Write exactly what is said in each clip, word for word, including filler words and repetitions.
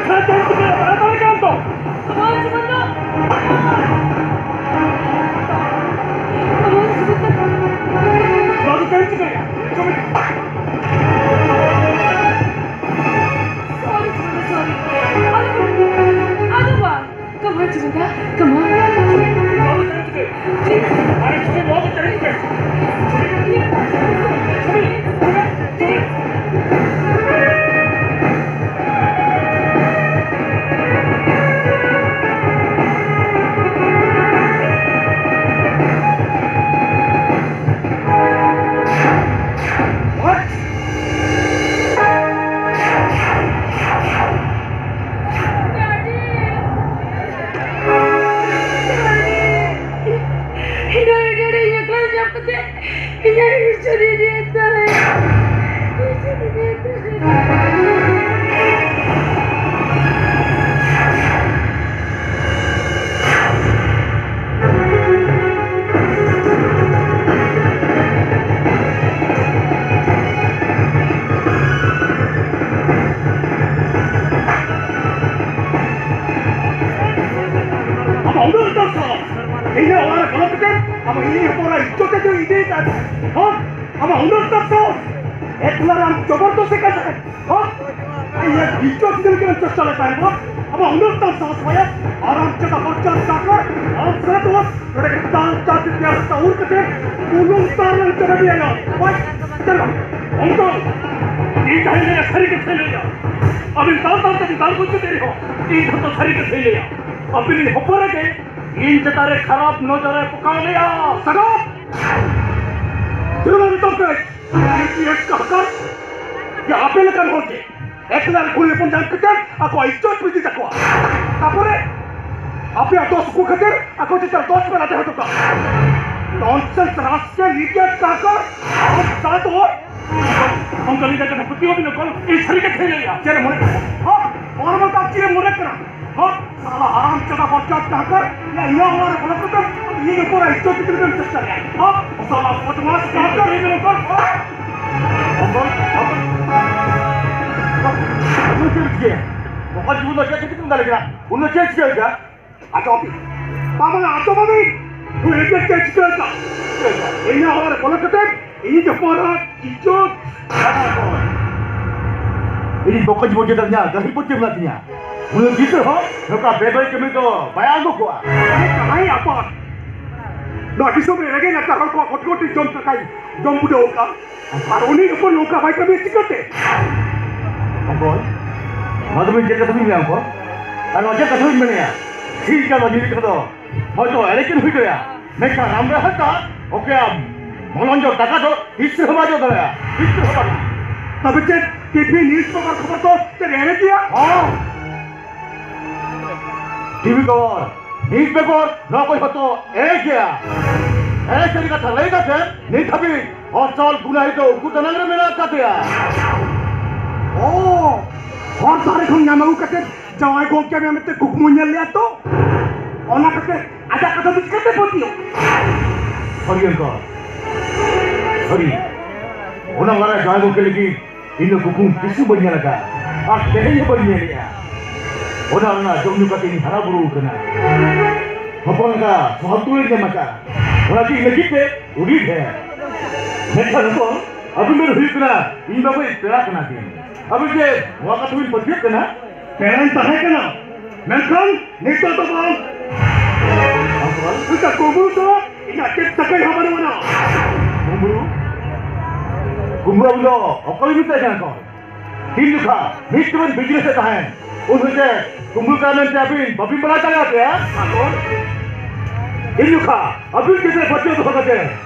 ᱪᱮᱫ ᱮᱢ ᱪᱤᱠᱟᱹᱭᱟ? ᱛᱟᱲᱟᱛᱟᱲᱤ ᱠᱟᱱ ᱛᱚ᱾ ᱵᱟᱵᱟ, ᱡᱤᱵᱚᱱ ᱫᱚ᱾ ᱵᱟᱵᱟ, ᱡᱤᱵᱚᱱ ᱫᱚ᱾ ᱵᱟᱹᱵᱩ, ᱪᱮᱫ ᱮᱢ ᱪᱤᱠᱟᱹᱭᱟ? ᱪᱚᱢᱤ᱾ Sorry, ᱡᱤᱵᱚᱱ ᱫᱚ, sorry. ᱟᱫᱚ ᱵᱟᱝ, ᱟᱫᱚ ᱵᱟᱝ. Come on, ᱡᱤᱵᱚᱱ ᱫᱟ, come on. ᱵᱟᱹᱵᱩ, ᱪᱮᱫ ᱮᱢ ᱪᱤᱠᱟᱹᱭᱟ? ᱟᱨᱮ, ᱪᱚᱢᱤ, ᱱᱚᱣᱟ ᱫᱚ ᱪᱮᱫ ᱮᱢ ᱪᱤᱠᱟᱹᱭᱟ? ᱪᱚᱢᱤ, ᱪᱚᱢᱤ, ᱪᱚᱢᱤ, ᱪᱚᱢᱤ. Daddy! Daddy! Daddy, ᱤᱧ ᱮᱠᱞᱟ ᱧᱟᱢ ᱠᱟᱛᱮ ᱤᱧᱟᱜ ᱤᱡᱽᱡᱚᱛ ᱤᱫᱤᱭᱮᱫ ᱛᱟᱦᱮᱸᱫ᱾ ᱤᱡᱽᱡᱚᱛ ᱤᱫᱤᱭᱮᱫ ᱛᱟᱦᱮᱸᱫ᱾ ᱟᱢᱟᱜ ᱩᱱᱟᱹᱜ ᱩᱛᱟᱹᱨ ᱥᱟᱦᱚᱥ! ᱤᱧᱟᱹᱜ ᱚᱲᱟᱜ ᱨᱮ ᱵᱚᱞᱚ ᱠᱟᱛᱮ ᱟᱢ ᱤᱧ ᱦᱚᱯᱚᱱᱟᱜ ᱤᱡᱽᱡᱚᱛ ᱮ ᱤᱫᱤᱭᱮᱫᱟ᱾ ᱦᱚᱸ? ᱟᱢᱟᱜ ᱩᱱᱟᱹᱜ ᱩᱛᱟᱹᱨ ᱥᱟᱦᱚᱥ! ᱮᱠᱞᱟ ᱨᱮ ᱟᱢ ᱡᱚᱵᱚᱨᱫᱚᱥᱛᱤ ᱠᱟᱱ ᱛᱟᱦᱮᱸᱫ᱾ ᱦᱚᱸ? ᱤᱧᱟᱹᱜ ᱤᱡᱽᱡᱚᱛ ᱤᱫᱤ ᱞᱟᱹᱜᱤᱫ ᱮᱢ ᱪᱮᱥᱴᱟ ᱞᱮᱫ ᱛᱟᱦᱮᱸᱫ᱾ ᱦᱚᱸ? ᱟᱢᱟᱜ ᱩᱱᱟᱹᱜ ᱩᱛᱟᱹᱨ ᱥᱟᱦᱚᱥ ᱵᱟᱭᱟ! ᱟᱨ ᱟᱢ ᱪᱮᱫᱟᱜ ᱵᱚᱨᱪᱟᱨ ᱪᱟᱠᱨ? ᱟᱢ ᱥᱟᱞᱟᱜ ᱫᱚ ᱱᱚᱰᱮ ᱜᱮ ᱫᱟᱞ ᱪᱟᱞ ᱛᱮ ᱛᱮᱭᱟᱨ ᱥᱟᱶᱩᱨ ᱠᱟᱛᱮ ᱵᱩᱞᱩᱝ ᱛᱟᱨ ᱞᱟᱝ ᱪᱟᱰᱚ ᱢᱮᱭᱟ᱾ ᱦᱚᱸ? ᱪᱮᱫ ᱵᱟᱝ? ᱚᱱᱠᱟ ᱤᱧ ᱡᱟᱦᱟᱸᱧ ᱞᱟᱹᱭᱟ, ᱥᱟᱹᱨᱤ ᱠᱟᱛᱷᱟᱧ ᱞᱟᱹᱭᱟ᱾ ᱟᱹᱵᱤᱱ ᱫᱟᱞ ᱫᱟᱞ ᱛᱮᱵᱤᱱ ᱫᱟᱞ ᱜᱚᱡ ᱠᱮᱫᱮ ᱨᱮᱦᱚᱸ, ᱤᱧ ᱡᱷᱚᱛᱚ ᱥᱟᱹᱨᱤ ᱠᱟᱛᱷᱟᱧ ᱞᱟᱹᱭᱟ᱾ ᱟᱹᱵᱤᱱᱤᱡ ᱦᱚᱯᱚᱱ ᱜᱮ ᱤᱧ ᱪᱮᱛᱟᱱ ᱨᱮ ᱠᱷᱟᱨᱟᱯ ᱱᱚᱡᱚᱨᱮ ᱯᱚᱠᱟᱣ ᱞᱮᱭᱟ᱾ ᱥᱟᱱᱟᱢ ᱡᱩᱞᱩᱢ ᱛᱚᱯᱮ ᱤᱭᱩ ᱯᱤ ᱮᱥ ᱠᱟᱦᱠᱟᱨ ᱡᱮ ᱟᱯᱮ ᱞᱮᱠᱟᱱ ᱦᱚᱲ ᱜᱮ ᱮᱠᱞᱟ ᱨᱮ ᱠᱩᱲᱤ ᱦᱚᱯᱚᱱ ᱡᱟᱝ ᱠᱟᱛᱮ ᱟᱠᱚᱣᱟᱜ ᱤᱡᱽᱡᱚᱛ ᱯᱮ ᱤᱫᱤ ᱛᱟᱠᱚᱣᱟ᱾ ᱛᱟᱯᱚᱨᱮ ᱟᱯᱮᱭᱟᱜ ᱫᱚᱥ ᱠᱚ ᱠᱷᱟᱹᱛᱤᱨ ᱟᱠᱚ ᱪᱮᱛᱟᱱ ᱫᱚᱥ ᱯᱮ ᱞᱟᱫᱮ ᱦᱚᱴᱚ ᱠᱟᱜᱼᱟ᱾ ᱱᱚᱱᱥᱮᱱᱥ ᱨᱟᱥᱠᱮᱞ ᱤᱰᱤᱭᱚᱴ ᱠᱟᱦᱠᱟᱨ, ᱟᱢ ᱥᱟᱞᱟᱜ ᱫᱚ ᱚᱱᱠᱟ ᱞᱟᱹᱭ ᱠᱟᱛᱮ ᱯᱟᱹᱛᱭᱟᱹᱣ ᱵᱤᱱ ᱠᱚᱞ, ᱤᱧ ᱥᱟᱹᱨᱤ ᱠᱟᱛᱷᱟᱧ ᱞᱟᱹᱭᱟ᱾ ᱪᱮᱫ ᱮᱢ ᱢᱚᱱᱮ ᱠᱟᱱᱟ? ᱦᱚᱸ? ᱚᱱᱟ ᱢᱟ ᱛᱟᱢ ᱪᱮᱫ ᱮᱢ ᱢᱚᱱᱮ ᱠᱟᱱᱟ? ᱦᱚᱸ? ᱥᱟᱞᱟ ᱦᱟᱨᱟᱢ ᱪᱟᱵᱟ ᱵᱚᱨᱪᱟᱨ ᱛᱟᱦᱮᱸ ᱠᱟᱱ, ᱤᱧᱟᱹᱜ ᱚᱲᱟᱜ ᱨᱮ ᱵᱚᱞᱚ ᱠᱟᱛᱮ ᱤᱧᱟᱹᱜ ᱩᱯᱚᱨ ᱤᱡᱽᱡᱚᱛ ᱪᱤᱛᱟᱹᱨ ᱵᱮᱱ ᱪᱮᱥᱴᱟ ᱞᱮᱫᱟ᱾ ᱦᱚᱸ? ᱥᱟᱞᱟ ᱵᱚᱫᱢᱟᱥ ᱠᱟᱦᱠᱟᱨ᱾ ᱪᱮᱫ ᱮᱢ ᱪᱤᱠᱟᱹᱭᱟ? ᱚᱠᱟ ᱡᱤᱵᱚᱱ ᱫᱚ ᱪᱮᱫ ᱠᱷᱟᱹᱛᱤᱨ ᱛᱮᱢ ᱫᱟᱲᱮ ᱠᱟᱱᱟ? ᱩᱱᱤ ᱫᱚ ᱪᱮᱫ ᱪᱤᱠᱟᱹ ᱞᱮᱫᱟ? ᱟᱸᱡᱚᱢ ᱟᱹᱵᱤᱱ, ᱵᱟᱵᱟ, ᱟᱸᱡᱚᱢ ᱟᱹᱵᱤᱱ᱾ ᱱᱩᱭ ᱮᱡᱮᱱᱴ ᱪᱮᱫ ᱪᱤᱠᱟᱹ ᱞᱮᱫᱟ? ᱤᱧᱟᱹᱜ ᱚᱲᱟᱜ ᱨᱮ ᱵᱚᱞᱚ ᱠᱟᱛᱮ ᱤᱧ ᱦᱚᱯᱚᱱ ᱤᱡᱽᱡᱚᱛ᱾ ᱤᱧ ᱵᱚᱠᱚᱧ ᱵᱚᱡᱮ ᱫᱟᱨ ᱧᱟ ᱜᱟᱹᱦᱤᱨ ᱯᱚᱪᱮ ᱢᱮᱱᱟᱜ ᱛᱤᱧᱟ᱾ ᱩᱱᱤ ᱜᱤᱫᱽᱨᱟᱹ ᱦᱚᱸ ᱱᱚᱝᱠᱟ ᱵᱮᱵᱟᱹᱲᱤᱡ ᱠᱟᱹᱢᱤ ᱫᱚ ᱵᱟᱭ ᱟᱬᱜᱚ ᱠᱚᱜᱼᱟ᱾ ᱟᱨᱮ ᱡᱟᱦᱟᱸᱭ ᱟᱯᱟᱛ, ᱱᱚᱣᱟ ᱫᱤᱥᱚᱢ ᱨᱮ ᱨᱮᱸᱜᱮᱡ ᱱᱟᱪᱟᱨ ᱦᱚᱲ ᱠᱚᱣᱟᱜ ᱠᱚᱴ ᱠᱚᱴ ᱡᱚᱢ ᱴᱟᱠᱟᱭ ᱡᱚᱢ ᱵᱩᱰᱟᱹᱣ ᱟᱠᱟᱫ᱾ ᱟᱨ ᱩᱱᱤ ᱦᱚᱯᱚᱱ ᱱᱚᱝᱠᱟ ᱵᱟᱭ ᱠᱟᱹᱢᱤᱭᱟ ᱪᱤᱠᱟᱹᱛᱮ? ᱚᱠᱚᱭ? ᱱᱚᱣᱟ ᱫᱚ ᱢᱤᱫ ᱪᱮᱫ ᱠᱟᱛᱷᱟ ᱵᱤᱱ ᱢᱮᱱᱟ ᱚᱠᱚᱭ? ᱟᱨ ᱱᱚᱣᱟ ᱪᱮᱫ ᱠᱟᱛᱷᱟ ᱵᱤᱱ ᱢᱮᱱᱮᱜᱼᱟ? ᱴᱷᱤᱠ ᱜᱮᱭᱟ, ᱱᱚᱣᱟ ᱡᱤᱱᱤᱥ ᱠᱚᱫᱚ ᱦᱚᱭᱛᱳ ᱮᱲᱮ ᱠᱤᱱ ᱦᱩᱭ ᱫᱟᱲᱮᱭᱟᱜᱼᱟ, ᱢᱮᱱᱠᱷᱟᱱ ᱨᱟᱢ ᱨᱮ ᱦᱟᱛᱟ ᱚᱠᱚᱭᱟᱜ ᱢᱚᱱᱚᱱᱡᱚ ᱴᱟᱠᱟ ᱫᱚ ᱛᱤᱥ ᱨᱮᱦᱚᱸ ᱵᱟᱭ ᱫᱚᱦᱚ ᱫᱟᱲᱮᱭᱟᱜᱼᱟ, ᱛᱤᱥ ᱨᱮᱦᱚᱸ ᱵᱟᱝ᱾ ᱛᱚᱵᱮ ᱪᱮᱫ ᱴᱤᱵᱷᱤ ᱱᱤᱭᱩᱡᱽ ᱯᱮᱯᱟᱨ ᱠᱷᱚᱵᱚᱨ ᱫᱚ ᱪᱮᱫ ᱮᱲᱮ ᱜᱮᱭᱟ? ᱦᱚᱸ᱾ ᱴᱤᱵᱷᱤ ᱠᱷᱚᱵᱚᱨ, ᱱᱤᱭᱩᱡᱽ ᱯᱮᱯᱟᱨ, ᱱᱚᱣᱟ ᱠᱚ ᱡᱷᱚᱛᱚ ᱮᱲᱮ ᱜᱮᱭᱟ᱾ ᱮᱲᱮ ᱥᱟᱹᱨᱤ ᱠᱟᱛᱷᱟ ᱞᱟᱹᱭ ᱠᱟᱛᱮ ᱱᱤᱛ ᱦᱟᱹᱵᱤᱡ ᱚᱥᱚᱞ ᱜᱩᱱᱟᱦᱤ ᱫᱚ ᱩᱠᱩ ᱫᱟᱱᱟᱝ ᱨᱮ ᱢᱮᱱᱟᱜ ᱟᱠᱟᱫᱮᱭᱟ᱾ ᱚ, ᱦᱚᱨ ᱫᱷᱟᱨᱮ ᱠᱷᱚᱱ ᱧᱟᱢ ᱟᱹᱜᱩ ᱠᱟᱛᱮ ᱡᱟᱶᱟᱭ ᱜᱚᱢᱠᱮ ᱢᱮᱱᱛᱮ ᱠᱩᱠᱢᱩ ᱧᱮᱞ ᱞᱮᱫᱟ ᱛᱚ, ᱚᱱᱟ ᱠᱟᱛᱮ ᱟᱡᱟᱜ ᱠᱟᱛᱷᱟ ᱫᱚ ᱪᱤᱠᱟᱹᱛᱮ ᱯᱟᱹᱛᱭᱟᱹᱣ? ᱥᱟᱹᱨᱤ ᱜᱮ ᱚᱱᱠᱟ, ᱥᱟᱹᱨᱤ᱾ ᱚᱱᱟ ᱢᱟᱨᱟᱝ ᱡᱟᱶᱟᱭ ᱜᱚᱢᱠᱮ ᱞᱟᱹᱜᱤᱫ ᱤᱧ ᱫᱚ ᱠᱩᱠᱢᱩ ᱛᱤᱥ ᱦᱚᱸ ᱵᱟᱹᱧ ᱧᱮᱞ ᱟᱠᱟᱫ, ᱟᱨ ᱛᱮᱦᱮᱧ ᱦᱚᱸ ᱵᱟᱹᱧ ᱧᱮᱞᱮᱜᱼᱟ᱾ ᱚᱱᱟ ᱨᱮᱱᱟᱜ ᱡᱚᱢ ᱧᱩ ᱠᱟᱛᱮ ᱤᱧ ᱦᱟᱨᱟ ᱵᱩᱨᱩ ᱟᱠᱟᱱᱟ᱾ ᱦᱚᱯᱚᱱ ᱮᱨᱟ ᱥᱚᱦᱚᱫ ᱛᱩᱞᱟᱹᱧ ᱧᱟᱢ ᱟᱠᱟᱫ, ᱚᱱᱟ ᱜᱮ ᱤᱧ ᱞᱟᱹᱜᱤᱫ ᱛᱮ ᱟᱹᱰᱤ ᱰᱷᱮᱨ᱾ ᱢᱮᱱᱠᱷᱟᱱ ᱦᱚᱯᱚᱱ, ᱟᱹᱵᱤᱱ ᱫᱚ ᱦᱩᱭᱩᱜ ᱠᱟᱱᱟ ᱤᱧ ᱵᱟᱵᱟᱭᱤᱡ ᱯᱮᱲᱟ ᱠᱟᱱᱟ ᱵᱤᱱ᱾ ᱟᱹᱵᱤᱱ ᱪᱮᱫ ᱱᱚᱣᱟ ᱠᱟᱛᱷᱟ ᱵᱤᱱ ᱯᱟᱹᱛᱭᱟᱹᱜ ᱠᱟᱱᱟ? ᱯᱮᱲᱟᱧ ᱛᱟᱦᱮᱸ ᱠᱟᱱᱟ, ᱢᱮᱱᱠᱷᱟᱱ ᱱᱤᱛᱚᱜ ᱫᱚ ᱵᱟᱝ᱾ ᱩᱱᱠᱟ ᱠᱩᱢᱵᱽᱲᱩ ᱥᱟᱞᱟᱜ ᱤᱧᱟᱹᱜ ᱪᱮᱫ ᱥᱟᱹᱜᱟᱹᱭ ᱦᱚᱸ ᱵᱟᱹᱱᱩᱜ ᱟᱱᱟ᱾ ᱠᱩᱢᱵᱽᱲᱩ? ᱠᱩᱢᱵᱽᱲᱩ ᱟᱹᱵᱤᱱ ᱫᱚ ᱚᱠᱚᱭ ᱵᱤᱱ ᱢᱮᱛᱟᱭ ᱠᱟᱱᱟ ᱠᱚ? ᱛᱤᱱ ᱡᱚᱠᱷᱟ ᱢᱤᱫ ᱛᱮᱵᱚᱱ ᱵᱤᱡᱽᱱᱮᱥ ᱮᱫ ᱛᱟᱦᱮᱸᱱ, ᱩᱱ ᱦᱚᱛᱮ ᱠᱩᱢᱵᱽᱲᱩ ᱠᱟᱱᱟ ᱢᱮᱱᱛᱮ ᱟᱹᱵᱤᱱ ᱵᱟᱹᱵᱤᱱ ᱵᱟᱲᱟᱭ ᱫᱟᱲᱮᱭᱟᱜ ᱯᱮᱭᱟ? ᱛᱤᱱ ᱡᱚᱠᱷᱟ ᱟᱹᱵᱤᱱ ᱪᱮᱛᱟᱱ ᱯᱟᱹᱛᱭᱟᱹᱣ ᱫᱚᱦᱚ ᱠᱟᱛᱮ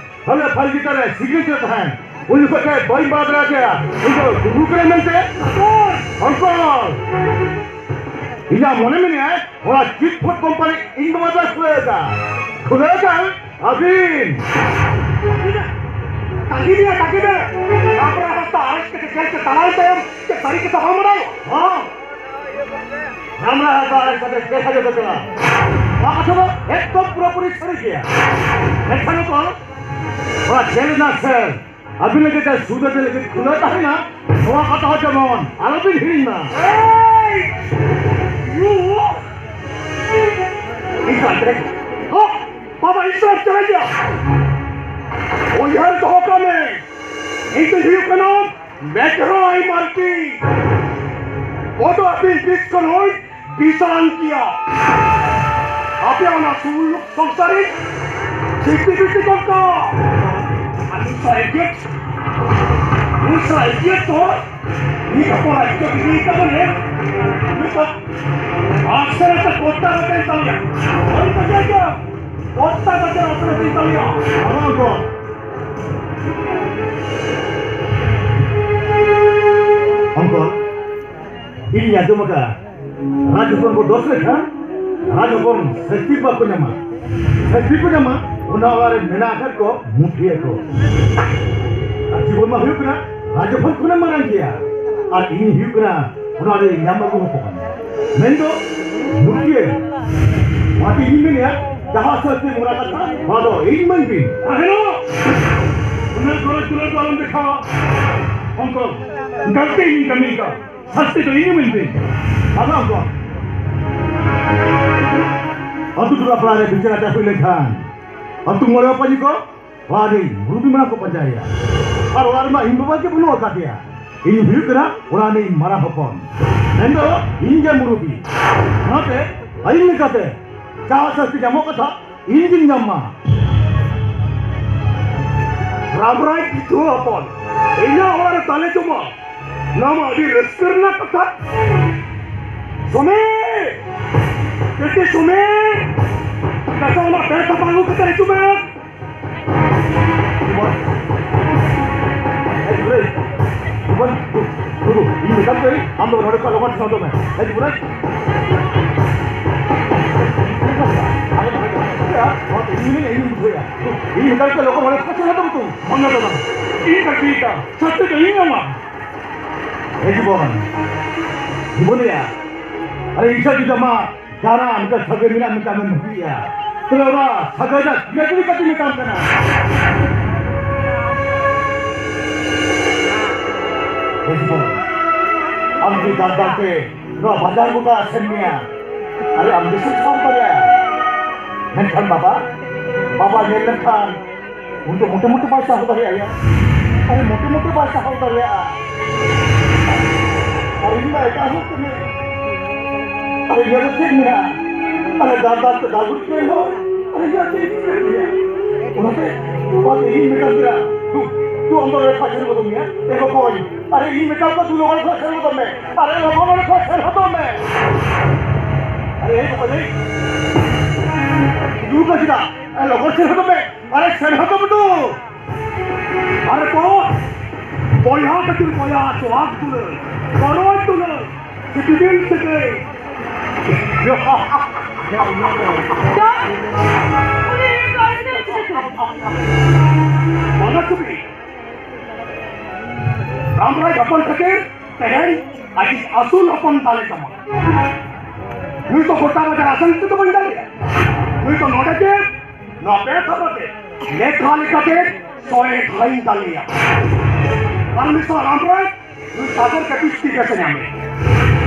ᱛᱟᱦᱞᱮ ᱯᱷᱟᱭᱤᱞ ᱪᱮᱛᱟᱱ ᱨᱮ ᱥᱤᱜᱽᱱᱮᱪᱟᱨ ᱛᱟᱦᱮᱸᱱ, ᱩᱱ ᱡᱚᱠᱷᱚᱡ ᱛᱮ ᱵᱟᱹᱧ ᱵᱟᱲᱟᱭ ᱫᱟᱲᱮᱭᱟᱜ ᱠᱮᱭᱟ ᱩᱱᱤ ᱫᱚ ᱠᱩᱢᱵᱽᱲᱩ ᱠᱟᱱᱟᱭ ᱢᱮᱱᱛᱮ? ᱦᱚᱲ ᱠᱚ! ᱤᱧᱟᱹᱜ ᱢᱚᱱᱮ ᱢᱮᱱᱟᱭᱟ, ᱚᱱᱟ ᱪᱤᱴ ᱯᱷᱚᱴ ᱠᱳᱢᱯᱟᱱᱤ ᱤᱧ ᱵᱟᱵᱟ ᱫᱚᱭ ᱠᱷᱩᱞᱟᱹᱣ ᱮᱫᱟ᱾ ᱠᱷᱩᱞᱟᱹᱣ ᱮᱫᱟ ᱟᱹᱵᱤᱱ! ᱛᱟᱺᱜᱤ ᱢᱮ, ᱛᱟᱺᱜᱤ ᱢᱮ! ᱟᱯᱱᱟᱨ ᱦᱟᱥᱟ ᱟᱨᱮᱡ ᱠᱟᱛᱮ ᱡᱮᱞ ᱛᱮ ᱛᱟᱲᱟᱢ ᱛᱟᱭᱚᱢ ᱪᱮᱫ ᱥᱟᱹᱨᱤ ᱠᱟᱛᱷᱟ ᱵᱟᱢ ᱵᱟᱲᱟᱭᱟ? ᱦᱚᱸ! ᱨᱟᱢᱲᱟ ᱦᱟᱥᱟ ᱟᱨᱮᱡ ᱠᱟᱛᱮ ᱡᱮᱞ ᱦᱟᱡᱚᱛ ᱠᱟᱱᱟ᱾ ᱱᱚᱣᱟ ᱠᱟᱛᱷᱟ ᱫᱚ ᱮᱠᱫᱚᱢ ᱯᱩᱨᱟᱹᱯᱩᱨᱤ ᱥᱟᱹᱨᱤ ᱜᱮᱭᱟ᱾ ᱢᱮᱱᱠᱷᱟᱱ ᱱᱤᱛᱚᱜ ᱚᱱᱟ ᱡᱮᱞ ᱨᱮᱱᱟᱜ ᱥᱮᱞ ᱟᱹᱵᱤᱱ ᱞᱟᱹᱜᱤᱫ ᱛᱮ ᱥᱩᱫᱷᱟᱹ ᱞᱟᱹᱜᱤᱫ ᱠᱷᱩᱞᱟᱹᱣ ᱛᱟᱦᱮᱱᱟ, ᱱᱚᱣᱟ ᱠᱟᱛᱷᱟ ᱦᱚᱸ ᱡᱮᱢᱚᱱ ᱟᱞᱚᱵᱤᱱ ᱦᱤᱲᱤᱧ ᱢᱟ᱾ ᱮᱭ! ᱤᱧ ᱥᱟᱶᱛᱮ ᱦᱚᱸ, ᱵᱟᱵᱟ, ᱤᱧ ᱥᱟᱶ ᱪᱟᱞᱟᱜ ᱜᱮᱭᱟ᱾ ᱩᱭᱦᱟᱹᱨ ᱫᱚᱦᱚ ᱠᱟᱜ ᱢᱮ, ᱤᱧ ᱫᱚᱧ ᱦᱩᱭᱩᱜ ᱠᱟᱱᱟ ᱢᱮᱜᱷᱨᱟᱭ ᱢᱟᱨᱰᱤ᱾ ᱵᱚᱰᱚ ᱟᱹᱵᱤᱱ ᱵᱤᱥ ᱠᱷᱚᱱ ᱦᱚᱸᱭ ᱵᱤᱥᱟᱱ ᱜᱮᱭᱟ᱾ ᱟᱯᱮ ᱚᱱᱟ ᱥᱩᱞᱩᱠ ᱥᱚᱝᱥᱟᱨᱤ ᱥᱤᱠᱷᱤ ᱵᱤᱠᱷᱤ ᱠᱚ ᱠᱚ᱾ ᱟᱹᱰᱤ ᱥᱟᱭᱜᱮ, ᱟᱹᱰᱤ ᱥᱟᱭᱜᱮ ᱛᱚ᱾ ᱱᱤᱭᱟᱹ ᱠᱚ ᱨᱟᱡᱽᱡᱚ ᱵᱤᱨᱤᱫ ᱛᱟᱵᱚᱱ ᱦᱮ᱾ ᱱᱤᱛᱚᱜ ᱟᱥᱨᱟ ᱛᱮ ᱠᱚᱴᱟ ᱠᱟᱛᱮ ᱛᱟᱞᱮᱭᱟ᱾ ᱚᱱ ᱛᱮ ᱡᱟᱭᱜᱟ ᱠᱚᱴᱟ ᱠᱟᱛᱮ ᱟᱥᱨᱟ ᱛᱮ ᱛᱟᱞᱮᱭᱟ᱾ ᱚᱱᱟ ᱠᱚ᱾ ᱚᱱᱠᱟ ᱤᱧ ᱟᱸᱡᱚᱢ ᱟᱠᱟᱫᱼᱟ, ᱨᱟᱡᱽ ᱦᱚᱯᱚᱱ ᱠᱚ ᱫᱳᱥ ᱞᱮᱠᱷᱟᱱ ᱨᱟᱡᱽ ᱦᱚᱯᱚᱱ ᱥᱟᱹᱥᱛᱤ ᱵᱟᱠᱚ ᱧᱟᱢᱟ᱾ ᱥᱟᱹᱥᱛᱤ ᱠᱚ ᱧᱟᱢᱟ, ᱚᱱᱟ ᱚᱲᱟᱜ ᱨᱮ ᱢᱮᱱᱟᱜ ᱟᱠᱟᱫ ᱠᱚ ᱢᱩᱴᱷᱤᱭᱟᱹ ᱠᱚ᱾ ᱟᱨ ᱡᱤᱵᱚᱱ ᱢᱟ ᱦᱩᱭᱩᱜ ᱠᱟᱱᱟ ᱨᱟᱡᱽ ᱦᱚᱯᱚᱱ ᱠᱷᱚᱱᱮ ᱢᱟᱨᱟᱝ ᱜᱮᱭᱟ᱾ ᱟᱨ ᱤᱧ ᱦᱩᱭᱩᱜ ᱠᱟᱱᱟ ᱚᱱᱟ ᱨᱮ ᱧᱟᱢ ᱟᱹᱜᱩ ᱦᱚᱯᱚᱱ᱾ ᱢᱮᱱᱫᱚ ᱢᱩᱴᱷᱤᱭᱟᱹ᱾ ᱚᱱᱟᱛᱮ ᱤᱧ ᱢᱮᱱᱮᱫᱼᱟ, ᱡᱟᱦᱟᱸ ᱥᱟᱹᱥᱛᱤ ᱢᱚᱨᱟ ᱠᱟᱛᱷᱟ, ᱚᱱᱟ ᱫᱚ ᱤᱧ ᱢᱟᱹᱧ ᱵᱤᱱ᱾ ᱛᱟᱦᱮᱱᱚᱜ! ᱩᱱᱟᱹᱜ ᱜᱚᱨᱚᱡᱽ ᱫᱩᱞᱟᱹᱲ ᱫᱚ ᱟᱞᱚᱢ ᱫᱮᱠᱷᱟᱣᱟ᱾ ᱚᱱᱠᱟ ᱜᱟᱹᱞᱛᱤ ᱤᱧ ᱠᱟᱹᱢᱤ ᱟᱠᱟᱫ᱾ ᱥᱟᱹᱥᱛᱤ ᱫᱚ ᱤᱧ ᱢᱮᱱᱛᱮ᱾ ᱵᱟᱵᱟ ᱠᱚ᱾ ᱟᱹᱛᱩ ᱴᱚᱞᱟ ᱯᱟᱲᱟ ᱨᱮ ᱵᱤᱪᱟᱹᱨ ᱟᱪᱟᱨ ᱦᱩᱭ ᱞᱮᱱᱠᱷᱟᱱ ᱟᱹᱛᱩ ᱢᱚᱬᱮ ᱦᱚᱯᱚᱱ ᱠᱚ ᱚᱲᱟᱜ ᱨᱮ ᱢᱩᱨᱩᱵᱤ ᱢᱟᱨᱟᱝ ᱠᱚ ᱯᱟᱸᱡᱟᱭᱮᱭᱟ᱾ ᱟᱨ ᱚᱲᱟᱜ ᱨᱮᱢᱟ ᱤᱧ ᱵᱟᱵᱟ ᱜᱮ ᱵᱟᱹᱱᱩᱜ ᱟᱠᱟᱫᱮᱭᱟ᱾ ᱤᱧ ᱦᱩᱭᱩᱜ ᱠᱟᱱᱟ ᱚᱲᱟᱜ ᱨᱤᱱᱤᱡ ᱢᱟᱨᱟᱝ ᱦᱚᱯᱚᱱ᱾ ᱢᱮᱱᱫᱚ ᱤᱧ ᱜᱮ ᱢᱩᱨᱩᱵᱤ᱾ ᱚᱱᱟᱛᱮ ᱟᱹᱭᱤᱱ ᱞᱮᱠᱟᱛᱮ ᱡᱟᱦᱟᱸ ᱥᱟᱹᱥᱛᱤ ᱧᱟᱢᱚᱜ ᱠᱟᱛᱷᱟ, ᱤᱧ ᱜᱤᱧ ᱧᱟᱢ ᱢᱟ᱾ ᱨᱟᱢᱨᱟᱭ ᱵᱤᱫᱷᱩᱣᱟᱹ ᱦᱚᱯᱚᱱ, ᱤᱧᱟᱹᱜ ᱚᱲᱟᱜ ᱨᱮ ᱛᱟᱞᱮ ᱡᱚᱢᱟ, ᱱᱚᱣᱟ ᱢᱟ ᱟᱹᱰᱤ ᱨᱟᱹᱥᱠᱟᱹ ᱨᱮᱱᱟᱜ ᱠᱟᱛᱷᱟ᱾ ᱥᱚᱢᱤᱨ! ᱵᱤᱴᱤ ᱥᱚᱢᱤᱨ! ᱠᱟᱥᱟ ᱚᱱᱟ ᱯᱮ ᱥᱟᱯᱷᱟ ᱟᱹᱜᱩ ᱠᱟᱛᱮ ᱦᱤᱡᱩᱜ ᱢᱮ᱾ ᱡᱤᱵᱚᱱ! ᱮ ᱜᱤᱫᱽᱨᱟᱹ! ᱡᱤᱵᱚᱱ! ᱵᱟᱹᱵᱩ, ᱤᱧ ᱢᱮᱛᱟᱢ ᱠᱟᱹᱱᱟᱹᱧ, ᱟᱢ ᱫᱚ ᱱᱚᱰᱮ ᱠᱷᱚᱱ ᱞᱚᱜᱚᱱ ᱥᱮᱱᱚᱜ ᱢᱮ᱾ ᱮ ᱡᱤᱵᱚᱱ! ᱤᱧ ᱢᱮᱛᱟᱢ ᱠᱟᱹᱱᱟᱹᱧ, ᱤᱧ ᱵᱩᱡᱷᱟᱹᱣᱮᱫᱼᱟ᱾ ᱤᱧ ᱢᱮᱛᱟᱢ ᱠᱟᱹᱱᱟᱹᱧ, ᱞᱚᱜᱚᱱ ᱱᱚᱰᱮ ᱠᱷᱚᱱ ᱥᱮᱱᱚᱜ ᱛᱟᱵᱚ ᱛᱚ᱾ ᱵᱟᱝ ᱜᱟᱱᱚᱜᱼᱟ᱾ ᱤᱧ ᱵᱟᱹᱜᱤᱭᱮᱫᱟ᱾ ᱥᱟᱹᱥᱛᱤ ᱫᱚ ᱤᱧ ᱮᱢᱟ᱾ ᱮ ᱡᱤᱵᱚᱱ! ᱡᱤᱵᱚᱱ ᱭᱟ! ᱟᱨᱮ ᱤᱪᱪᱷᱟ ᱡᱩᱫᱤ ᱟᱢᱟᱜ ᱡᱟᱦᱟᱱᱟᱜ ᱢᱤᱫᱴᱟᱝ ᱥᱟᱹᱜᱟᱹᱭ ᱢᱮᱱᱟᱜ ᱢᱮᱱᱛᱮ ᱟᱢᱮᱢ ᱵᱷᱟᱹᱵᱤᱭᱮᱫᱼᱟ, ᱛᱚᱵᱮ ᱚᱱᱟ ᱥᱟᱹᱜᱟᱹᱭ ᱨᱮᱱᱟᱜ ᱠᱤᱨᱭᱟᱹ ᱠᱟᱹᱴᱤᱡ ᱢᱮᱛᱟᱢ ᱠᱟᱱᱟ᱾ ᱵᱮᱥ ᱵᱚᱞ, ᱟᱢ ᱡᱩᱫᱤ ᱫᱟᱜ ᱫᱟᱜ ᱛᱮ ᱱᱚᱣᱟ ᱵᱟᱡᱟᱨ ᱜᱚᱴᱟ ᱟᱥᱮᱱ ᱢᱮᱭᱟ᱾ ᱟᱨᱮ ᱟᱢ ᱫᱤᱥᱚᱢ ᱥᱟᱶ ᱫᱟᱲᱮᱭᱟᱜᱼᱟ᱾ ᱢᱮᱱᱠᱷᱟᱱ ᱵᱟᱵᱟ, ᱵᱟᱵᱟ ᱧᱮᱞ ᱞᱮᱱᱠᱷᱟᱱ ᱩᱱ ᱫᱚ ᱢᱚᱴᱮ ᱢᱚᱴᱮ ᱵᱟᱭ ᱥᱟᱦᱟᱣ ᱫᱟᱲᱮᱭᱟᱜᱼᱟ᱾ ᱟᱨᱮ ᱢᱚᱴᱮ ᱢᱚᱴᱮ ᱵᱟᱭ ᱥᱟᱦᱟᱣ ᱫᱟᱲᱮᱭᱟᱜᱼᱟ᱾ ᱟᱨ ᱤᱧ ᱢᱟ ᱮᱴᱟᱜ ᱦᱚᱲ ᱠᱟᱹᱱᱟᱹᱧ᱾ ᱟᱨᱮ ᱧᱮᱞ ᱪᱮᱫ ᱢᱮᱱᱟᱜᱼᱟ? ᱟᱨᱮ ᱫᱟᱞ ᱫᱟᱞ ᱛᱮ ᱫᱟᱞ ᱜᱚᱡ ᱠᱮᱫ ᱦᱚᱸ᱾ ᱟᱨᱮ ᱧᱮᱞ ᱪᱮᱫ ᱤᱧ ᱢᱮᱱ ᱢᱮᱭᱟ? ᱚᱱᱟᱛᱮ ᱵᱟᱝ ᱤᱧ ᱢᱮᱛᱟᱢ ᱠᱟᱱᱟ᱾ ᱫᱩ, ᱫᱩ ᱟᱢ ᱫᱚ ᱚᱸᱰᱮ ᱠᱷᱚᱱ ᱥᱮᱱ ᱜᱚᱫᱚᱜ ᱢᱮᱭᱟ᱾ ᱮ ᱵᱟᱠᱚᱧ, ᱟᱨᱮ ᱤᱧ ᱢᱮᱛᱟᱢ ᱠᱟᱱᱟ, ᱫᱩ ᱞᱚᱜᱚᱱ ᱠᱷᱚᱱ ᱥᱮᱱ ᱜᱚᱫᱚᱜ ᱢᱮ᱾ ᱟᱨᱮ ᱞᱚᱜᱚᱱ ᱚᱸᱰᱮ ᱠᱷᱚᱱ ᱥᱮᱱ ᱦᱚᱫᱚᱜ ᱢᱮ᱾ ᱟᱨᱮ ᱦᱮᱡ ᱠᱟᱛᱮ ᱫᱩᱲᱩᱵ ᱠᱟᱱ ᱪᱮᱫᱟᱜ? ᱟᱨᱮ ᱞᱚᱜᱚᱱ ᱥᱮᱱ ᱦᱚᱫᱚᱜ ᱢᱮ᱾ ᱟᱨᱮ ᱥᱮᱱ ᱦᱚᱫᱚᱜ ᱢᱮ ᱫᱩ᱾ ᱟᱨᱮ ᱠᱚ, ᱵᱚᱭᱦᱟ ᱠᱷᱟᱹᱛᱤᱨ ᱵᱚᱭᱦᱟ, ᱥᱚᱦᱟᱜ ᱫᱩᱞᱟᱹᱲ, ᱜᱚᱲᱚ ᱫᱩᱞᱟᱹᱲ, ᱥᱤᱯᱤᱵᱤᱞ ᱥᱟᱹᱜᱟᱹᱭ᱾ ᱪᱮᱫ? ᱩᱱᱤ ᱫᱚ ᱟᱹᱰᱤ ᱪᱤᱠᱟᱹ? ᱵᱟᱝᱟ ᱪᱩᱯᱤ᱾ ᱨᱟᱢ ᱨᱟᱭ ᱦᱚᱯᱚᱱ ᱠᱷᱟᱹᱛᱤᱨ ᱛᱮᱦᱮᱧ ᱟᱡᱤᱡ ᱟᱹᱥᱩᱞ ᱦᱚᱯᱚᱱ ᱫᱟᱞᱮ ᱛᱟᱢᱟ᱾ ᱱᱩᱭ ᱫᱚ ᱜᱚᱴᱟ ᱵᱟᱡᱟᱨ ᱟᱥᱟᱱ ᱛᱮᱫᱚ ᱵᱟᱹᱧ ᱫᱟᱞᱮᱭᱟ᱾ ᱱᱩᱭ ᱫᱚ ᱱᱚᱰᱮ ᱜᱮ, ᱱᱚᱣᱟ ᱯᱮ ᱛᱷᱟᱯᱟ ᱛᱮ, ᱞᱮᱠᱷᱟ ᱞᱮᱠᱟᱛᱮ ᱥᱚᱭ ᱫᱷᱟᱣᱤᱧ ᱫᱟᱞᱮᱭᱟ᱾ ᱟᱨ ᱩᱱᱤ ᱥᱟᱶ ᱨᱟᱢ ᱨᱟᱭ, ᱱᱩᱭ ᱥᱟᱜᱚᱨ ᱠᱟᱹᱴᱤᱡ ᱛᱤ ᱨᱮ ᱧᱟᱢᱮ᱾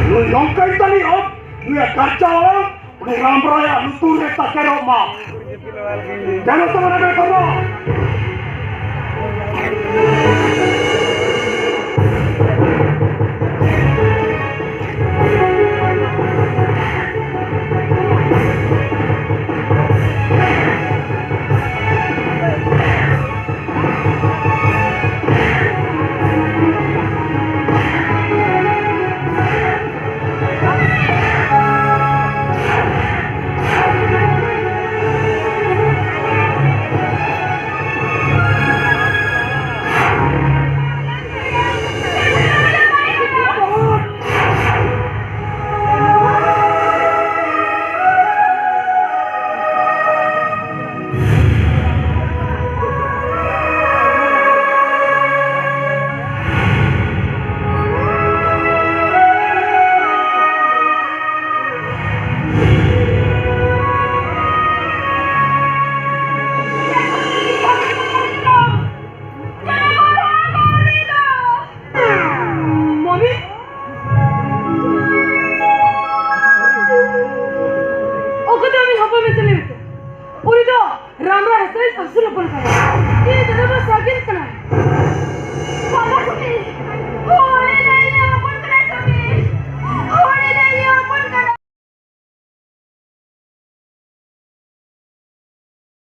ᱱᱩᱭ ᱱᱚᱝᱠᱟᱧ ᱫᱟᱞᱮᱭᱟ, ᱱᱩᱭᱟᱜ ᱠᱟᱨᱪᱟ ᱚᱲᱟᱜ ᱩᱱᱤ ᱨᱟᱢ ᱨᱟᱭᱟᱜ ᱞᱩᱛᱩᱨ ᱨᱮ ᱛᱟᱠᱮᱨᱚᱜ ᱢᱟ᱾ ᱡᱟᱱᱚ ᱛᱚ ᱢᱟᱱᱮ ᱵᱮᱴᱷᱟ ᱢᱟ᱾ ᱨᱟᱢᱲᱟ ᱦᱮᱸᱥᱟᱹᱭ ᱥᱟᱢᱥᱩᱞ ᱦᱚᱯᱚᱱ ᱠᱟᱱᱟ᱾ ᱤᱧ ᱫᱟᱫᱟ ᱵᱟ ᱥᱟᱜᱮᱱ ᱠᱟᱱᱟ᱾